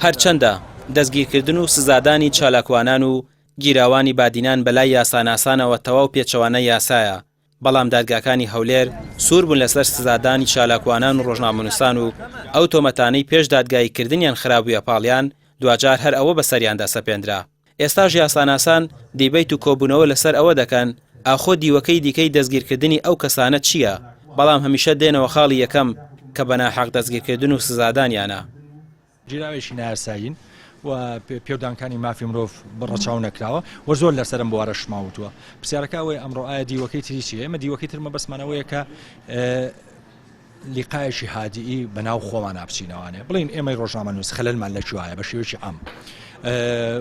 هەرچەندە دەستگیرکردن و سزادانی چالاکوانان و گیراوانی بادینان بەلای یاساناسانەوە تەواو پێچەوانەی یاسایە، بەڵام دادگاکانی هەولێر سوور بوون لەسەر سزادانی چالاکوانان و ڕۆژنامەنووسان و ئەو تۆمەتانەی پێش دادگاییکردنیان خرابوویە پاڵیان، دواجار هەر ئەوە بەسەریاندا سەپێنرا. ئێستاش یاساناسان دیبەیت و کۆبوونەوە لەسەر ئەوە دەکەن ئاخۆ دیوەکەی دیکەی دەستگیرکردنی ئەو کەسانە چییە، بەڵام هەمیشە دێنەوە خاڵی یەکەم کە بەناحەق دەستگیرکردن و سزادانیانە. گیراوێکی نایاسایین و پێودانکانی مافی مرۆڤ ڕەچاو نەکراوە و زۆر لەسەر ئەم بوارەشمان وتووە. پرسیارەکە ئەوەیە ئەمڕۆ ئایا دیوەکەی تری چییە؟ ئێمە دیوەکەی تر مەبەستمان ئەوەیە کە لیقایەکی هادیئی بە ناو خۆمانا بچینەوانێ بڵین ئێمەی ڕۆژنامەنووس خەلەلمان لە کوایە بە شێوەیەکی عام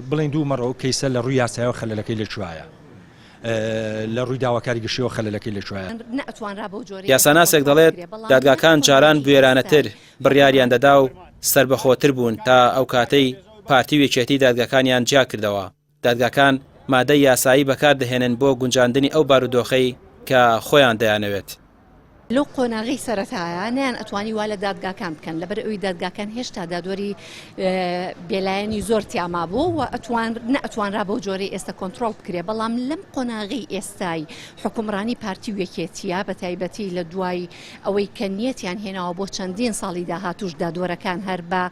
بڵین دوو مەڕە و کەیسە لە ڕووی یاسایەوە خەلەلەکەی لە کوایە لە ڕووی داواکاری گشتیەوە خەلەلەکەی لە کوایە. یاساناسێک دەڵێت، دادگاکان جاران بوێرانەتر بڕیاریان دەدا و سەربەخۆتر بوون تا ئەو کاتەی پارتی و یەکێتی دادگاکانیان جیاکردەوە. دادگاکان مادەی یاسایی بەکاردەهێنن بۆ گونجاندنی ئەو بارودۆخەی کە خۆیان دەیانەوێت. لەو قۆناغەی سەرەتایە نەیان ئەتوانی وا لە دادگاکان بکەن لەبەر ئەوی دادگاکان هێشتا دادوەری بێلایەنی زۆر تیا مابوو و ئەتوان نەئەتوانرا بەو جۆرەی ئێستا کۆنترۆڵ بکرێ بەڵام لەم قۆناغەی ئێستای حوکمڕانی پارتی و یەکێتیە بە تایبەتی لە دوای ئەوەی کە نیەتیان هێناوە بۆ چەندین ساڵی داهاتوش دادوەرەکان هەر بە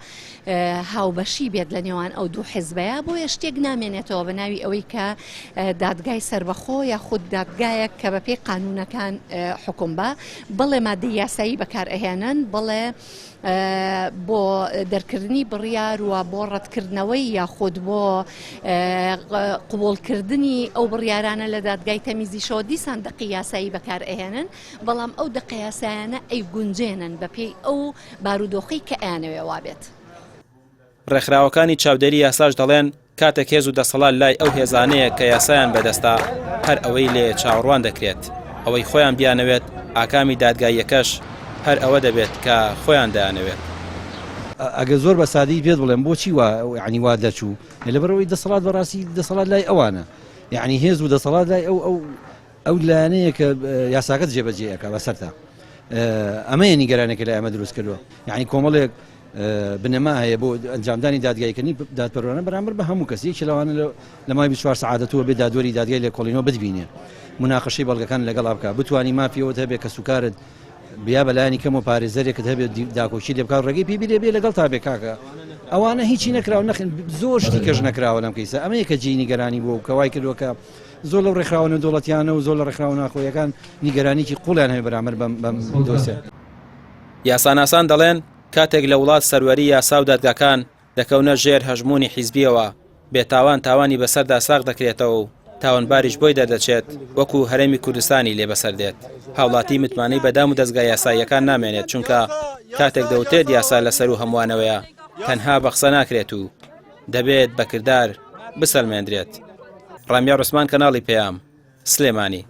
هاوبەشی بێت لە نێوان ئەو دوو حزبەیە بۆیە شتێک نامێنێتەوە بە ناوی ئەوەی کە دادگای سەربەخۆ یاخود دادگایەک کە بەپێی قانونەکان حکوم بە بەڵێ مادەی یاسایی بەکار ئەهێنن بەڵێ بۆ دەرکردنی بڕیار و بۆ ڕەتکردنەوەی یاخود بۆ قبوڵکردنی ئەو بڕیارانە لە دادگای تەمیزیشەوە دیسان دەقی یاسایی بەکار ئەهێنن بەڵام ئەو دەقە یاسایانە ئەیگونجێنن بەپێی ئەو بارودۆخەی کە ئەیانەوێ وابێت. ڕێکخراوەکانی چاودێری یاساش دەڵێن، کاتێک هێز و دەسەڵات لای ئەو هێزانەیە کە یاسایان بەدەستە، هەر ئەوەی لێ چاوەڕوان دەکرێت، ئەوەی خۆیان بیانەوێت، ئاکامی دادگاییەکەش هەر ئەوە دەبێت کە خۆیان دەیانەوێت. ئەگەر زۆر بە سادەیی پێت بڵێم بۆچی وا یانی وا دەرچوو، لەبەرئەوەی دەسەڵات بەڕاستی دەسەڵات لای ئەوانە، یانی هێز و دەسەڵات لای ئەو ئەو ئەو لایەنەیە کە یاساکەت جێبەجێ ئەکا بەسەرتا ئەمەیە نیگەرانێکە لای ئەمە دروست کردووە یعنی کۆمەڵێک بنەما هەیە بۆ ئەنجامدانی دادگایکردنی دادپەروەرانە بەرامبەر بە هەموو کەس یەکی لەوانە لە ماوەی 24 سەعاتەوە بێ دادوەری دادگای لێکۆڵینەوە بتبینێ مناقەشەی بەڵگەکان لەگەڵا بکە بتانی مافی ئەوەت هەبێ کەسوکارت بیا بەلایەنی کەم و پارێزەرێکت هەبێت داکۆکی لێ بکات ڕێگەی پێ بیرێ بێ لەگەڵ تا بێ کاکە ئەوانە هیچی نەکراوە نەخن زۆر شتی کەش نەکراوە لەم کەیسە ئەمەیە کە جێی نیگەرانی بووە و کە وای کردووە کە زۆر لەو ڕێکخراوە نێودەوڵەتیانە و زۆر لە ڕێکخراوە ناخۆیەکان نیگەرانیی قوڵیان هەیە بەرامبەر بەم بەم دۆسیە. یاساناسان دەڵێن، کاتێک لە وڵات سەروەری یاسا و دادگاکان دەکەونە ژێر هەژموونی حیزبییەوە، بێتاوان تاوانی بەسەردا ساغ دەکرێتەوە و تاوانباریش بۆی دەردەچێت وەکو هەرێمی کوردستانی لێ بەسەر دێت. هاوڵاتی متمانەی بە دام و دەزگا یاساییەکان نامێنێت، چونکە کاتێک دەوترێت یاسا لە سەروو هەمووانەوەیە، تەنها بە قسە ناکرێت و دەبێت بە کردار بسەلمێندرێت. ڕامیار عوسمان کەناڵی پەیام، سلێمانی.